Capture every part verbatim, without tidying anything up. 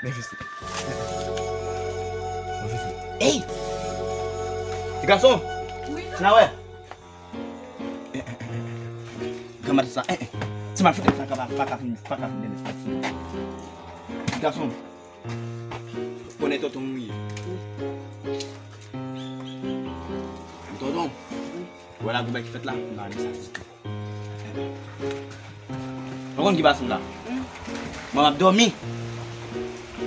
Leve sou. Leve sou. Ey! Ti gason! Wi. Ti la wè? Granmad sa, eh, eh. Ti mal fout sa ka pa, pa ka fin, pa ka fin demen. Ti gason. Konnen tonton ou ye. Tonton. Wè la gwo bagay ki fèt la, m pa renmen sa ditou. Ou konn ki pase m la? Mwen m ap dòmi.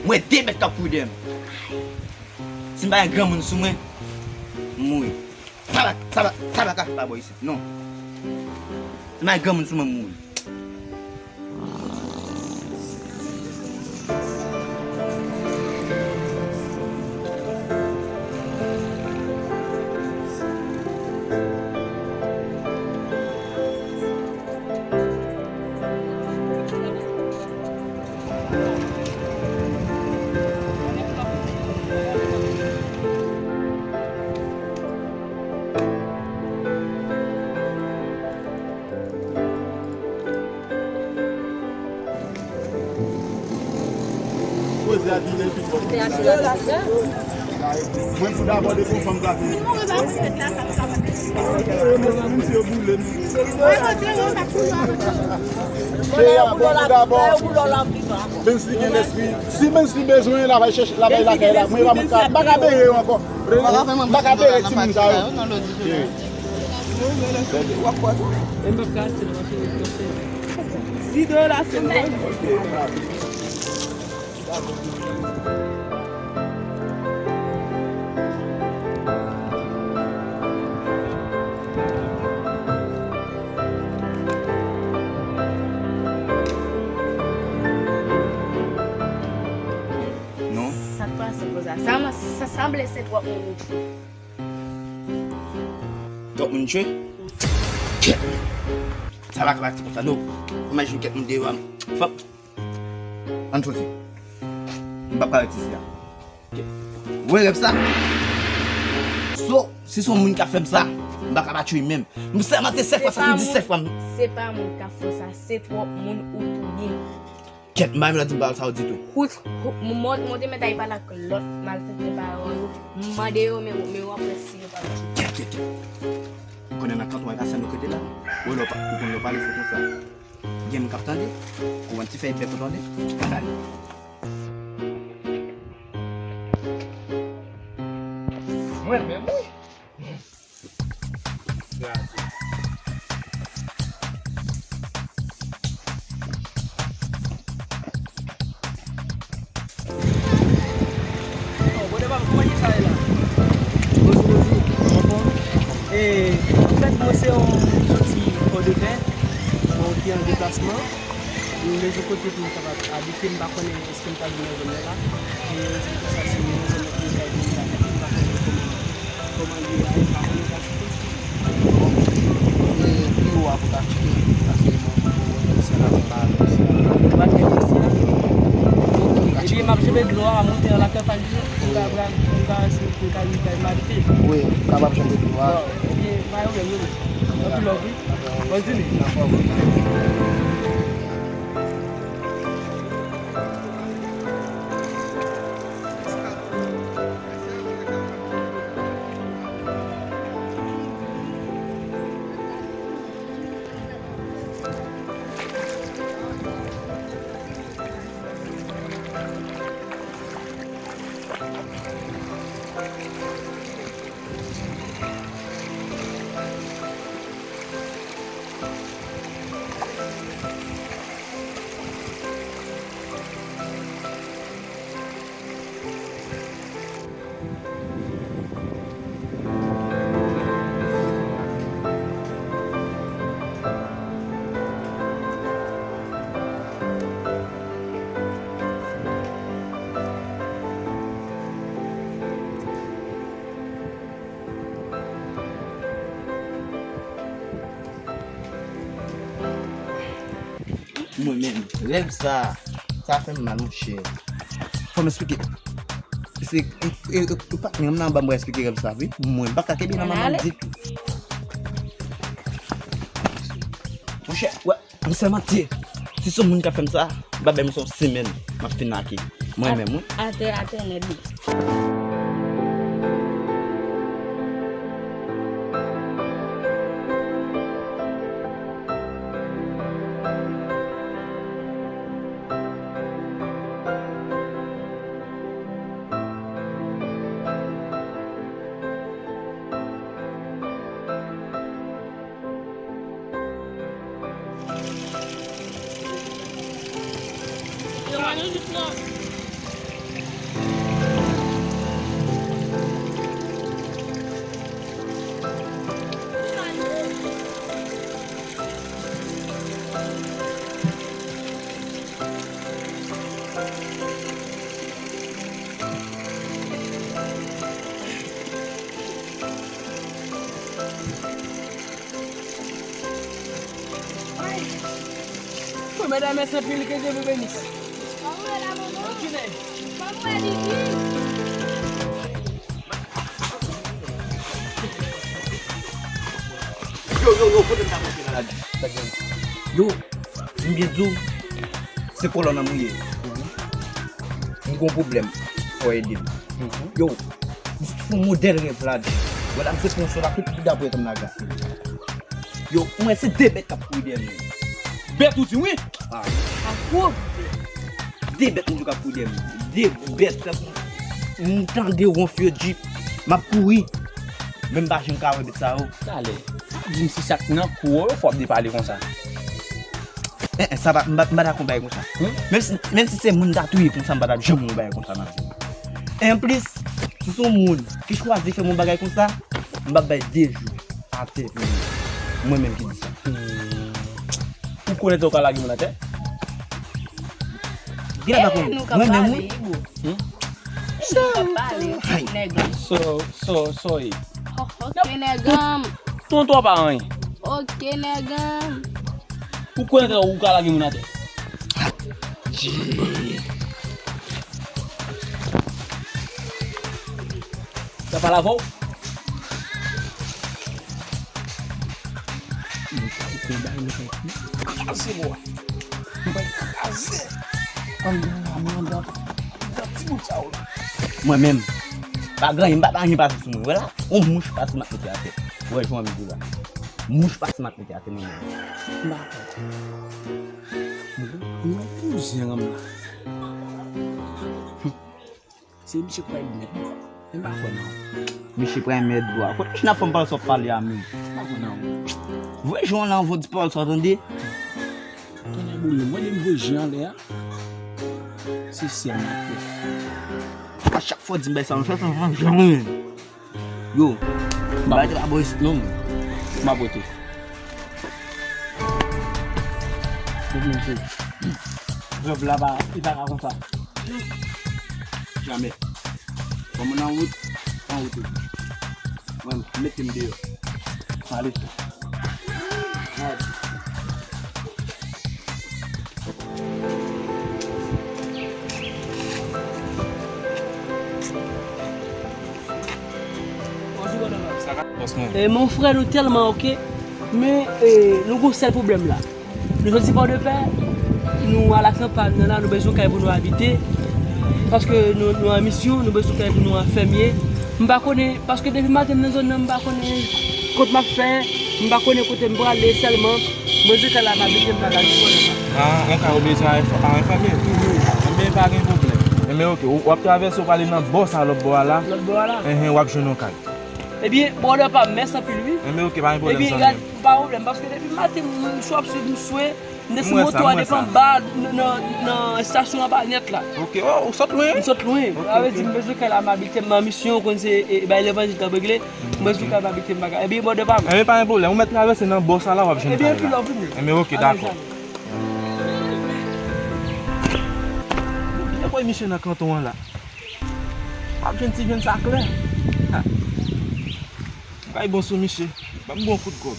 M wè de bèt k ap kouri dèyè m. Si m pa gen granmoun sou mwen, m mouri. Sa pa, sa pa, sa pa ka fèt pa bò isit, non. Si m pa gen granmoun sou mwen, m mouri. Koze a di nèg ki twò. Mwen pou dabò de pou fanm sa fini. Misye boule m. Chè a bon pou dabò. Bensly gen lespri. Si Bensly bezwen, l a bay chèche, l a bay lakay la. Mwen pa m ka, m pa ka bere yo ankò. M pa ka bere timoun sa yo. Cheri. W ap pran sa? E m p ap ka achte l, paske l ap fè. Si de la se mwen. Non. Sa k pase konsa? Sa, sa sanble se twòp moun ou tchwe. Twòp moun tchwe? Kèt! Sa pa ka pati konsa, non. Imajine kèt moun deyò a. Fòk. Ann soti. M p ap ka ret isi a. Kèt. Ou wè rèv sa? So, si se yon moun k ap fè m sa, m pa ka pa tchwe menm. M sèmante sèt fwa, sa fè disèt fwa m. Se pa moun k ap fè w sa, se twòp moun ou touye. Kèt, m pa menm di m pa wè sa w di tou. Wi, m, m, m te mèt al pale ak lòt malfektè pa yo. M mande yo, men, men w ap wè si yo pa vle. Kèt, kèt, kèt. Ou konnen nan kanton an, e pa sèl nou k rete la. Ou wè lè w pa, ou konn lè w pale fò konsa. Gen moun k ap tande. Ou konn ti fèy bèk ou tande. Gad ale. Mwen menm, wi. Bon, brother pa m, kòman ye sa ye la? Bonjou, bonjou. Anfèt, mwen se yon moun ki soti Pòdepè, bon, ki an deplasman. Mwen bezwen kote pou m kapab abite, m pa konnen èske m pral vin nan zòn nan la. E se pou sa, si mwen nan zòn nan, pou m pral vin la, m pa konnen kòman, kòman li ye la, m pa konnen pase. E pi wo a pou ta tcheke, pase mwen, mwen, mwen, se la mwen pa ale, se la. Ou pa t gen dosye a? Epi m ap jembe dlo a, monte nan lakay pa l, m ka, m ka, m ka, m ka, m ka abite. Wi, ou kapab jembe dlo a. Bon, ebyen, pa gen pwoblèm, non. Anpil love, wi. Bòl vini. Mwen menm, rèv sa, sa fè m mal, monchè. Fò m eksplike. Se, e, e, e, patnè m nan ban mwen eksplike rèv sa, wi. Mwen pa ka kenbe nan manman m ditou. Monchè, wè, m sèmante. Si se yon moun k ap fè m sa, m pa bay m se yon semèn, m ap fin lage. Mwen menm, wi. Atè, atè nèt li. Mwen, medam, mèsi anpil, ke Dye vous bénisse. Ok. Yo, yo, yo, kote m ta pase maladi? Yo, m byen di w, se kolòn nan m ye. M gon pwoblèm, fò ede m. Yo, m sot fè yon modèl rèv la. Wè la, m se pran sò la, tout bouda pou etanm laga. Yo, mwen se de bèt k ap kouri dèyè m. Bèt ou di wi? Ah. Akwo. De bèt m di w k ap kouri dèyè m. De bèt, m tande wonf yo di, m ap kouri. Men m pa janm ka wè bèt sa yo. Talè, di m si sa k nan kou yo, fò w ap depale konsa. Eh, eh, sa pa, m pa, m pa dakò bagay konsa. Hmm? Menm si, menm si se moun ta touye konsa, m pa ta janm wè bagay konsa nan vi m. E anplis, si se yon moun ki chwazi fè m yon bagay konsa, m p ap bay de jou atè pou li. Mwen menm ki di sa. Hmm. Ou konnen ou ka lage moun atè? Gen la pa konnen. Mwen menm, wi. Hmm? Sa. Ay. So, so, so, e. Oh, ok, nègam. Tonton pa anyen. Ok, nègam. Ou kwè ou ka lage moun atè? Sa pa lave w? Kraze mwen. Mwen kraze. Ann, ann, ann, ann, ann, ti bout sa yo. Mwen menm, pa gen anyen, m pa, pa gen anyen pase sou mwen. Wè la, yon mouch pase m ap mete atè. Wè, jan m di la. Mouch pase m ap mete atè, mwen menm. M pa kwè. Mwen kouzen ranm la. Se misye k pral mèt bò. Men m pa kwè nan ou. Misye pral mèt bò. Kot machin ap fè m pale sa w ap pale a menm? M pa kwè nan ou. Voye jan w la anvan w di pawòl sa w tande. Tonnè boule m, wè lè m voye jan anlè a. Se sè m ap fè. A chak fwa w di m bay sa, m chèche yon jan. Yo, m pa bay te pa boris non. M ap rete. Rèv la pa, li pa ka konsa. Jamè. Kòman nan wout, an wout ou. Mwen, mete m deyò. Ale. Mèd. E mon frè, nou tèlman oke, men, e, nou gon sèl pwoblèm la. Nou soti Pòdepè, nou al ak kanpay nan la, nou bezwen kay pou nou abite. Paske nou, nou an misyon, nou bezwen kay pou nou an fèmye. M pa konnen, paske depi maten m nan zòn nan, m pa konnen kot m ap fè, m pa konnen kote m prale sèlman. Mwen se kay la m abite, m pa ka jwenn kay la. Ah, yon kay ou bezwen a, a enfèmye? Mhm. Enben, pa gen pwoblèm. Enben, oke, w, w ap travèse, w prale nan bò sa lòt bò a la. Lòt bò a la? Enhen, w ap jwenn yon kay. Ebyen, brother pa m, mèsi anpil, wi. Enben, oke, pa gen pwoblèm, zanmi m. Ebyen, pa pwoblèm, paske depi maten m, m sou ap swiv, m swe, m desann moto a depi anba, nan, nan, nan estasyon anba nèt la. Ok, oh, ou sot lwen? M sot lwen. Ok, sa vle di, m bezwen kay la, m abite, m nan misyon, ou konn se, e, bay levanjil k ap regle. M bezwen kay m abite, m pa ka. Ebyen, brother pa m. Enben, pa gen pwoblèm, ou mèt travèse nan bò sa la, w ap jwenn kay la. Ebyen, anpil love pou nou. Enben, oke, dakò. Byen voye misye nan kanton an la. W ap jwenn ti jèn sa klè. Ha. Bagay bon sou misye. Ban m bon kout gwòg.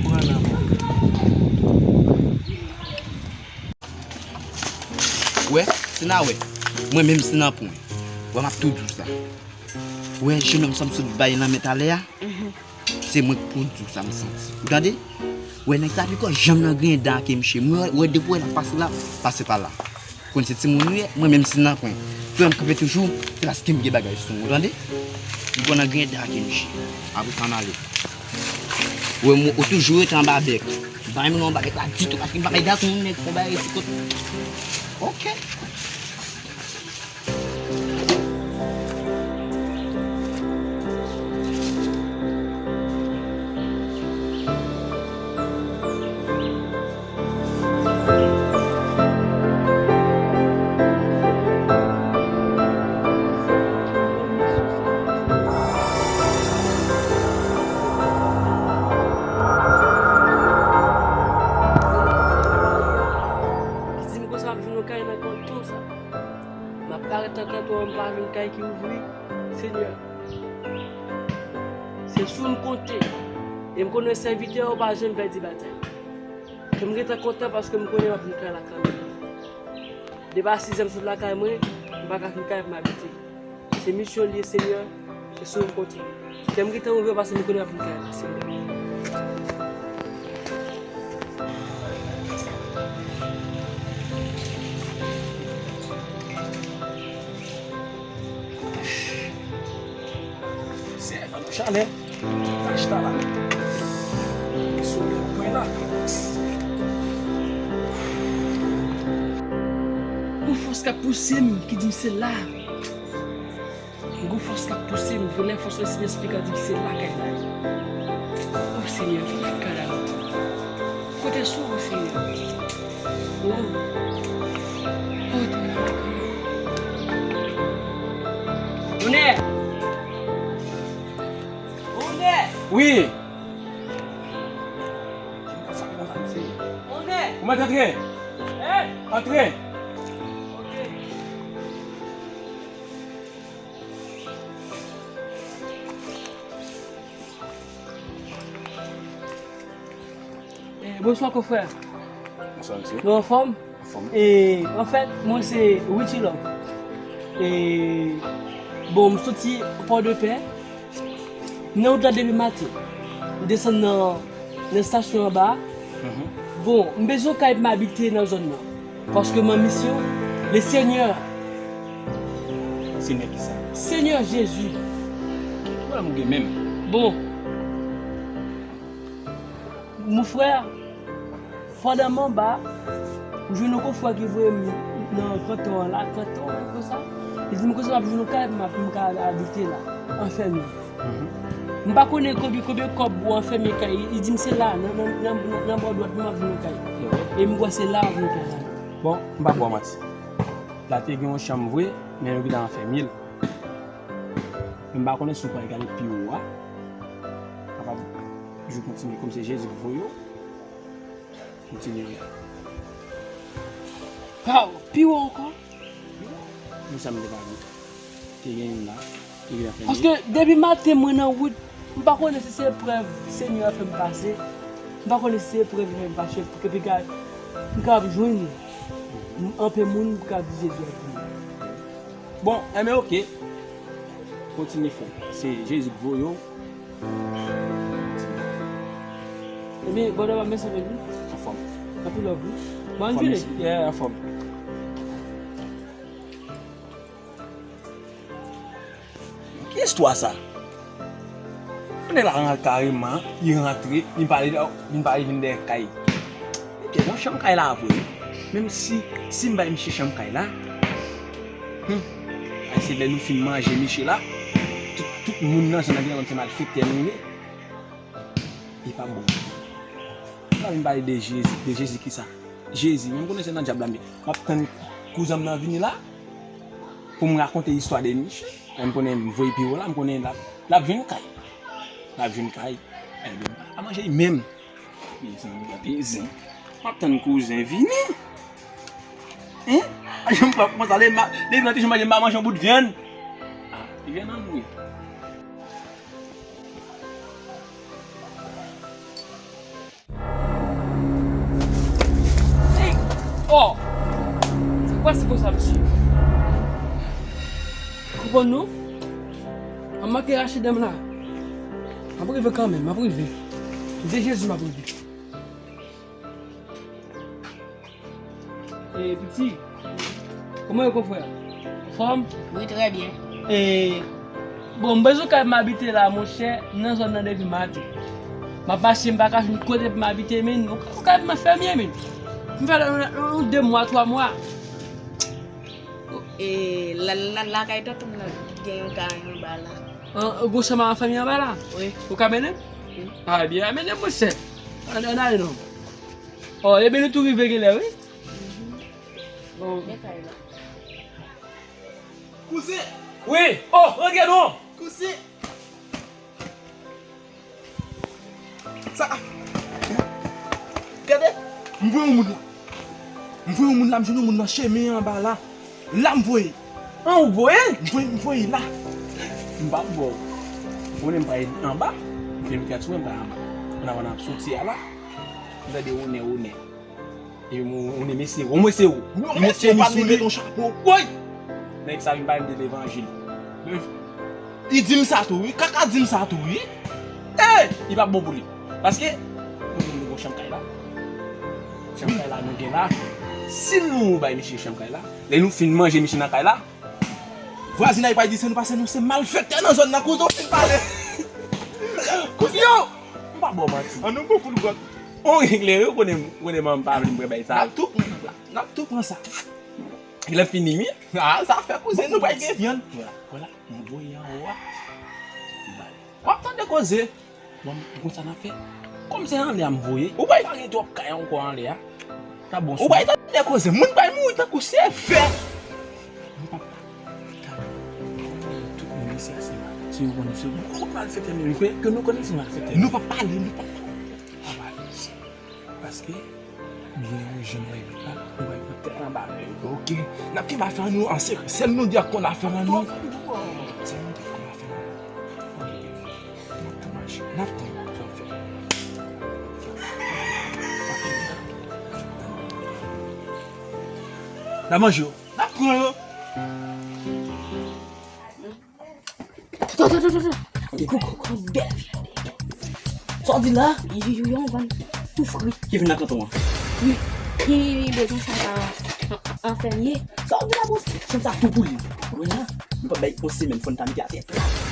Pran nan men. Wè, Sina wè. Mwen menm Sina pwen. Wè, m ap tou di w sa. Wè, jennonm sa m sot bay nan men talè a. Se mwen k pwodui sa m santi. Ou tande? Wè nèg sa piko janm nan griyen dan ake misye. Mwen wè depi wè l ap pase la, pase pa la. Konn se timoun ou ye, mwen menm si m nan pwen. Frè m kanpe toujou, se paske m gen bagay sou mwen, tande? M konn nan griyen dan ake misye. Apre sa n ale. Wè mwen ou toujou rete anba bèk. M pa renmen anba bèk la ditou paske m pa bay dan sou moun nèg fon bagay ti kote. Ok. Li di m konsa m ap jwenn yon kay nan kanton sa. M ap parèt nan kanton an, m pa jwenn kay ki ouvri. Senyè, se sou ou m konte. E m konnen sèvitè ou pa janm pèdi batay. Kè m gentan kontan paske m konnen m ap jwenn kay la kanmenm. Depi a sizè m sot lakay mwen, m pa ka jwenn kay pou m abite. Se misyon l ye, Senyè, se sou ou m konte. Kè m gentan ouvè paske m konnen m ap jwenn kay la, Senyè. Seyè, ban nou chalè. Tach ta la. E solèy mwen la. Gon fòs k ap pouse m, ki di m se la. Gon fòs k ap pouse m, vre lè fòs Lespri a di m se la kay la ye. O Senyè, fè m kay la. Kote sou ou, Senyè? O, o, te malak. Onè! Onè! Wi! Onè! Ou mèt antre! Hein? Antre! Ok. Eh, bonswa, konfrè. Bonswa, mesye. Nou anfòm? Anfòm. E, anfèt, mwen se Richie Love. E, bon, m soti Pòdepè. M nan wout la depi maten. M desann nan, nan estasyon anba a. Mhm. Bon, m bezwen yon kay pou m abite nan zòn nan. Paske m an misyon, le Senyè. Senyè kisa? Senyè Jezi. Ki pwoblèm ou gen menm? Bon. Mon frè, pandan m anba, m jwenn yon konfrè ki voye m nan kanton an la, kanton an konsa. Li di m konsa m ap jwenn yon kay pou m ap, pou m ka abite la, anfèmen. Mhm. M pa konnen konbyen, konbyen kòb ou anfèmen kay. Li di m se la, nan, nan, nan, nan, nan bò dwat mwen m ap jwenn yon kay. E m kwè se la w ap jwenn kay la. Bon, m pa ba w manti. La te gen yon chanm vre, men yo gentan anfèmen l. Men m pa konnen si w pral gade pi wo a. Kapab jou kontinye kòm se Jezi k voye w. Kontinye. Waw, pi wo ankò? Men sa m te pa di. Te gen youn la, te gen anfèmen. Paske depi maten mwen nan wout, m pa konnen si se eprèv Senyè a fè m pase. M pa konnen si se eprèv li fè m pase, pou ke m ka, m kapab jwenn anpe moun pou ka di Jezi ap vini. Bon, enben, oke. Kontinye fè. Se Jezi k voye w. Ebyen, brother, mèsi anpil, wi. Anfòm. Anpil love, wi. Bon, anfòm, yeah, anfòm. Ki istwa sa? Nèg la rantre kareman, li rantre, li pa, li pa vin dèyè kay. Misye, yon chanm kay la vre. Menm si, si m bay misye chanm kay la, hmm, se lè nou fin manje misye la, tout, tout moun nan zòn nan gentan konn se malfektè nou ye. Li pa bon. Ou pa vin pale de Jezi, de Jezi kisa? Jezi, men m konnen se nan dyab la m ye. M ap tann kouzen m nan vini la pou m rakonte istwa de misye. Men m konnen m voye pi wo la, m konnen l ap, l ap jwenn kay. L ap jwenn kay. Ebyen, pa manje li menm. Mezanmi, gade zen. M ap tann kouzen vini. Hein? Jan m pran konsa, depi nan ti jan manje, m pa manje yon bout vyann. Ah, li vyann an mouri. Hey! Oh! Sa k pase konsa, mesye? Konprann non? M manke rache dan m la. M ap rive kanmenm, m ap rive. De Jezi, m ap rive. E piti, kòman yo konfrè? Anfòm? Wi, trè byen. E, bon, m bezwen kay m abite la, monchè, m nan zòn nan depi maten. M ap mache, m pa ka jwenn kote pou m abite, men, ou kay m fèmen, men. M fè la, yon, yon de mwa, twa mwa. E, la, la, lakay tonton m nan, gen yon kay anba la. An, an, gwo chanm a fanmi anba la? Wi. Ou ka mennen m? Wi. A, byen, mennen m, monchè. Ann, ann ale non. O, ebyen nou tou rive genlè, wi. O. Men kay la. Kouzen! Wi! O, rantre non! Kouzen! Sa. Gade, m voye yon moun la. M voye yon moun la, m jwenn yon moun nan chemen anba la. La m voye. An, ou voye? M voye, m voye la. M p ap ba w. Ou konnen m pa anba. M fè m kat sou mwen, m pa anba. Ann avan n ap soti a la. M tande onè, onè. E yon, yon mesye, yon mesye, yon mesye Missouri. Woy! Nèg sa vin pale m de levanjil. Li di m sa tou, wi. Kaka di m sa tou, wi. Ey! Li p ap bon pou li. Paske, nou menm nou gon chanm kay la. Chanm kay la nou gen la. Si nou bay misye chanm kay la, lè nou fin manje misye nan kay la, vwazinay pral di se nou pase nou se malfektè nan zòn nan, kouzen w fin pale. Kouzen yo! M pa ba w manti. An nou bon pou l gòt. On eklere, ou konnen, ou konnen manman m pa vle m pran bay sa. N ap tou pran la. N ap tou pran sa. Lè fini, wi. A, sa fè kouzen nou pral gen vyann. Vwala, vwala. M voye anwo a. W ap tande koze. Bon, ou konn sa n ap fè? Kòm se anlè a m voye, ou pa gen twòp kay ankò anlè a. Sa bon. Ou pa tande koze. Moun pral mouri tankou se fè. Nou pa, tout moun isi a se mal. Si nou konnen se ou pral fè tèmine, ke, ke nou konnen se malfektè. Nou pa pale, nou pa pale. Pa pale. Paske, byen yo jwenn nan epi la, nou pa pran tèt anba men yo. Ok. N ap kenbe afè nou an sekrè. Sèl nou di ak konn afè nou. Sèl nou di ak konn afè nou. Ok. N ap tou mache. N ap tou sa w fè. N ap manje yo. N ap pran yo. Tò, tò, tò, tò, tò. Gwo, gwo, gwo, bèl vyann. Sa w di la? Yo, yo, yo, yon vyann tou fri. Ki vin nan kanton an? Wi. Ki bezwen chanm sa an, an, an fèmye. Sa w di la, bòs? Chanm sa tou pou li. Wi, la. Nou pa bay yon semèn, fò n ta mete atè plat.